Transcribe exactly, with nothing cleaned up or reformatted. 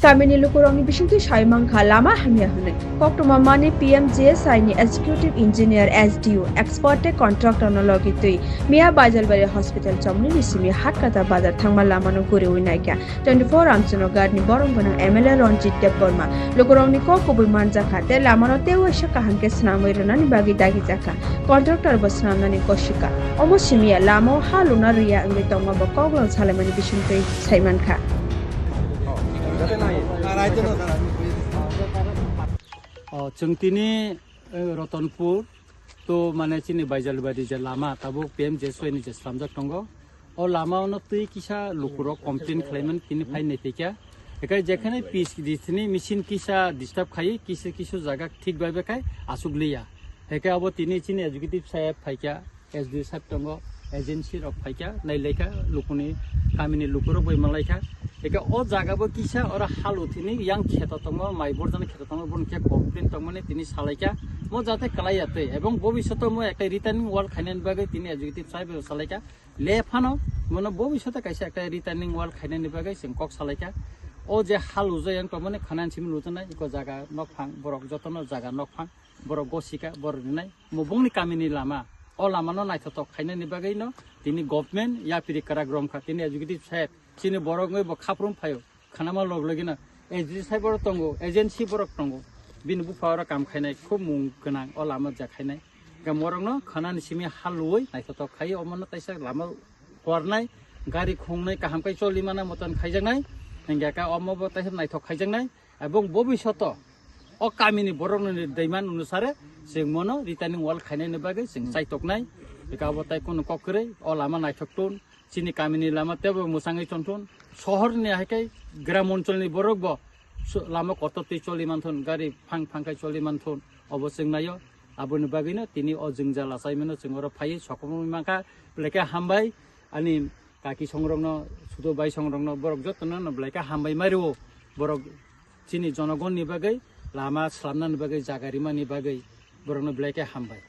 Tamini lukurokni bisingtwi sai mankha lama hamya hwnwi. Koktwma mani P M G S I ni Executive Engineer, S D O, expert tei contractor no logi twi miya Baijalbari Hospital chomni ni simi Hatkata bazar thangma lamano guriwi naikha. Twenty-four Ramchandra Ghat ni borom gwnang M L A Ranjit Debbarma lukurokni kok kubui manjakha tei lamano tei waisa kaham khe swnamwi rwnani bagwi dagijakha. Contractor bo swnamnani gosikha. Omo simiya lamao ha luna rwya wngwi tongma bo koklong salaimani bisingtwi sai mankha. O, chwng tini, eh, Ratanpur to mane chini Baijalbari je lama tabuk P M G S Y ni je slamjak tongo. O lama ono twi kisa lukurok complain khlaimani tini phai naiphaikha. Ekai jekhane P C D ni machine kisa disturb khai, kisa kisu jaga thik bai bai khai asuk liya. Ekai abo tini chini executive saheb phaikha. S D O saheb tongo, agency rok phaikha, nailaikha, lukuni, kamini lukurok bai malaikha. Eke o jaga bo kisa oro halu tini yang kheto tongo, mai borjani kheto tongo, boni khe complain tongmani tini salaikha. Mo jate kalai ya tei, ebong bobishoto mo ekta retaining wall khainani bagwi tini executive saheb bai salaikha. Le phano, mono bobishoto kaisa ekta retaining wall khainani bagwi chwng kok salaikha. O je halu je yang tongmani khanan simi lutonai, iko jaga nokphang, borok jotono jaga nokphang, borok gosika, borok rinai. Mubungni kamini lama, o lamano naithothok khainani bagwino tini government yapri kwrak romkha, tini executive saheb, chini borok wngwi bo khaprum phaio, khanama log logino executive saheb borok tongo, agency borok tongo, bini bupha oro kam khainai, khub mung gwnang o lama ja khainai. Hwnkhe morokno khanani simi haluwi naithothok khai, omono taisa lama hornai, gari khungnai kaham khai choli mana motan khaijaknai, hwnkhe ka omo bo taisa naithok khaijaknai. Ebong bobishoto o kamini borokni demand onusare chwng mono retaining wall khainani bagwi chwng chaitoknai. Eka bo tai kunu kok kwrwi o lama naithok tun, chini kamini lama teibo mwchangwi chon tun. Sohorni hai khe gram oncholni borok bo su-, lama kotor twi choli manthun, gari phang phang khai choli manthun, obo chwng naio. Aboni bagwino tini o jwngjal achaimano chwng oro phaiwi sokomorwi mankha, belai khe hambai. Ani kaki songrokno, sudo bai songrokno, borok jotono no belai khe hambai mario. Borok chini jonogonni bagwi lama slamnani bagwi jaga rimani bagwi borokno belai khe hambai.